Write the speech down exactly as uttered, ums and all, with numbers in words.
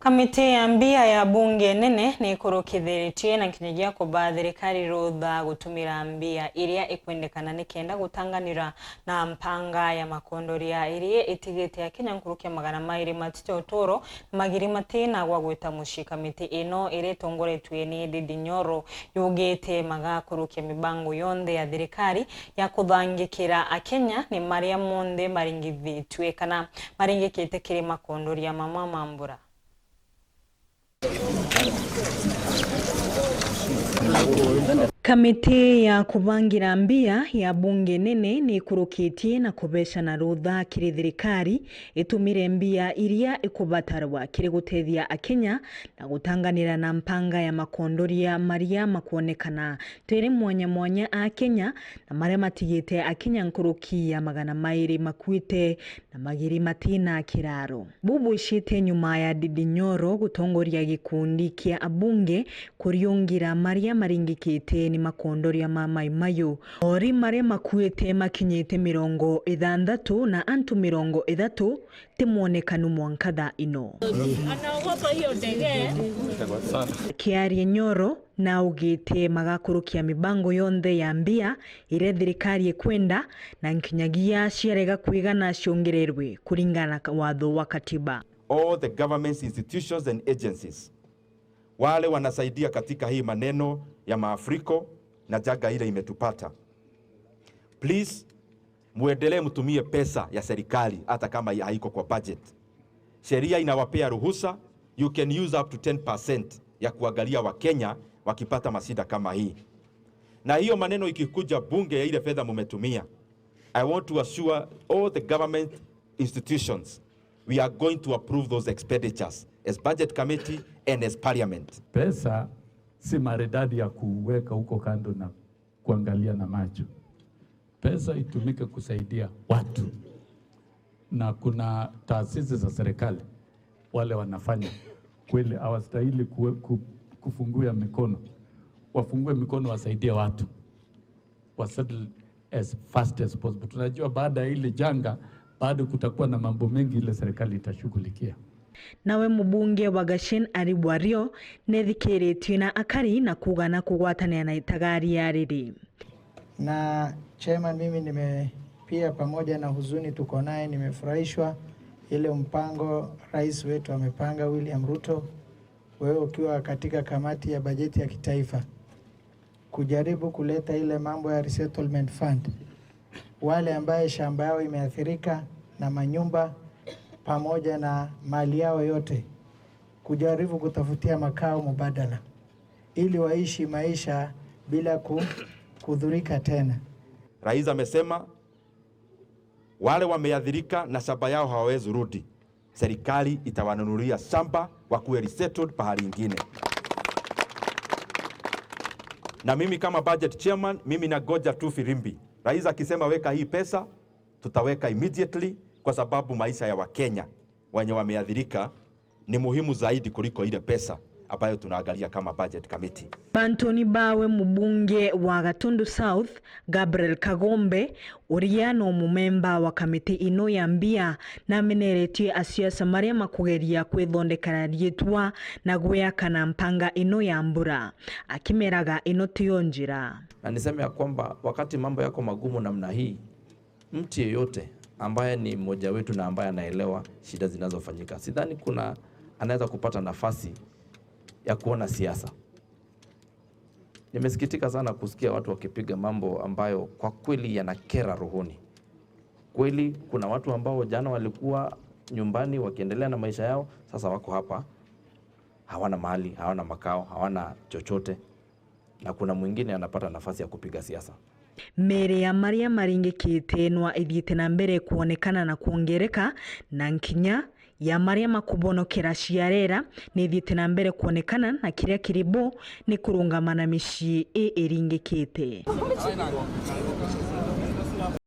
Kamiti ya mbia ya bunge nene ni ikurukithiritie na nkinyagia kuba thirikari rutha gutumira mbia iria ikwendekana nikenda gutanganira na mpanga ya makondoria iria itigite Akenya nkuruki ya magana mairi matite uturo na magiri matina gwa gwita mucii. Kamiti ino iria itongoretue ni Ndindi Nyoro yugite magakurukia mibango yonthe ya thirikari ya kuthangikira Akenya ni maria monthe maringithitue kana maringikite kiri makondoria mamwe ma mbura. Kamiti ya kubangira mbia ya bunge nene ni ikurukitie na kubecana rutha kiri thirikari itumire mbia iria ikubatarwa kiri gutethia Akenya na gutanganira na mpanga ya makondoria maria makwonekana tiri mwanya mwanya a Kenya na maria matigite Akenya nkuruki ya magana mairi makuite na magiri matina kiraro. Buu bwicitie nyuma ya Ndindi Nyoro gutongoria gikundi kia abunge kuriungira maria maringikite ni makondoria ma Mai Mahiu. Ori maria makuite makinyite mirongo ithanthatu na antu mirongo ithatu ti mwonekanu mwanka thaa ino. Anaogopa hiyo ndege. Akiaria Nyoro, na augite magakurukia mibango yonthe ya mbia iria thirikari ikwenda, na nkinyagia ciarega kwigana ciongererwe kuringana na watho wa katiba. All the government's institutions and agencies, wale wanasaidia katika hii maneno ya maafuriko na janga ile imetupata, please, muendelee mtumie pesa ya serikali hata kama haiko kwa budget. Sheria inawapea ruhusa, you can use up to ten percent ya kuangalia Wakenya wakipata mashida kama hii. Na hiyo maneno ikikuja bunge ya ile fedha mumetumia, I want to assure all the government institutions, we are going to approve those expenditures as budget committee and as parliament. Pesa si maridadi ya kuweka huko kando na kuangalia na macho. Pesa itumike kusaidia watu, na kuna taasisi za serikali wale wanafanya kweli hawastahili kuwe-, ku-, kufunguya mikono, wafungue mikono wasaidie watu wa settle as fast as possible. Tunajua baada ya ile janga bado kutakuwa na mambo mengi ile serikali itashughulikia. Nawe mubunge wa Gachien Ari Wario nethikiritie na akari na kuuga na kugwatanira na itagaria riri. Na chairman, mimi nime-, pia pamoja na huzuni tuko naye, nimefurahishwa ile mpango rais wetu amepanga, William Ruto, wewe ukiwa katika kamati ya bajeti ya kitaifa, kujaribu kuleta ile mambo ya resettlement fund, wale ambaye shamba yao imeathirika na manyumba pamoja na mali yao yote, kujaribu kutafutia makao mbadala ili waishi maisha bila ku-, kudhurika tena. Rais amesema wale wameathirika na shamba yao hawawezi rudi, serikali itawanunulia shamba wakuwe resettled pahali ingine. Na mimi kama budget chairman, mimi nagoja tu firimbi. Rais akisema weka hii pesa, tutaweka immediately, kwa sababu maisha ya Wakenya wenye wameathirika ni muhimu zaidi kuliko ile pesa ambayo tunaangalia kama budget committee. Bantoni bawe mubunge wa Gatundu South, Gabriel Kagombe, uria no mumemba wa kamiti ino ya mbia, nameneretie asiasa maria makugeria kwithondekera riitwa na gwiakana mpanga ino ya mbura, akimeraga ino tiyo njira. Na niseme ya kwamba wakati mambo yako magumu namna hii, mtu yeyote ambaye ni mmoja wetu na ambaye anaelewa shida zinazofanyika, sidhani kuna anaweza kupata nafasi ya kuona siasa. Nimesikitika sana kusikia watu wakipiga mambo ambayo kwa kweli yanakera rohoni. Kweli kuna watu ambao jana walikuwa nyumbani wakiendelea na maisha yao, sasa wako hapa, hawana mahali, hawana makao, hawana chochote. Na kuna mwingine anapata nafasi ya kupiga siasa. Miiri ya maria maringikite nwa ithiite na mbere kwonekana na kwongereka, na nkinya ya maria makubonokera ciarera ni ithiite na mbere kwonekana, na kiria kiri bo ni kurungama na micii ii iringikite.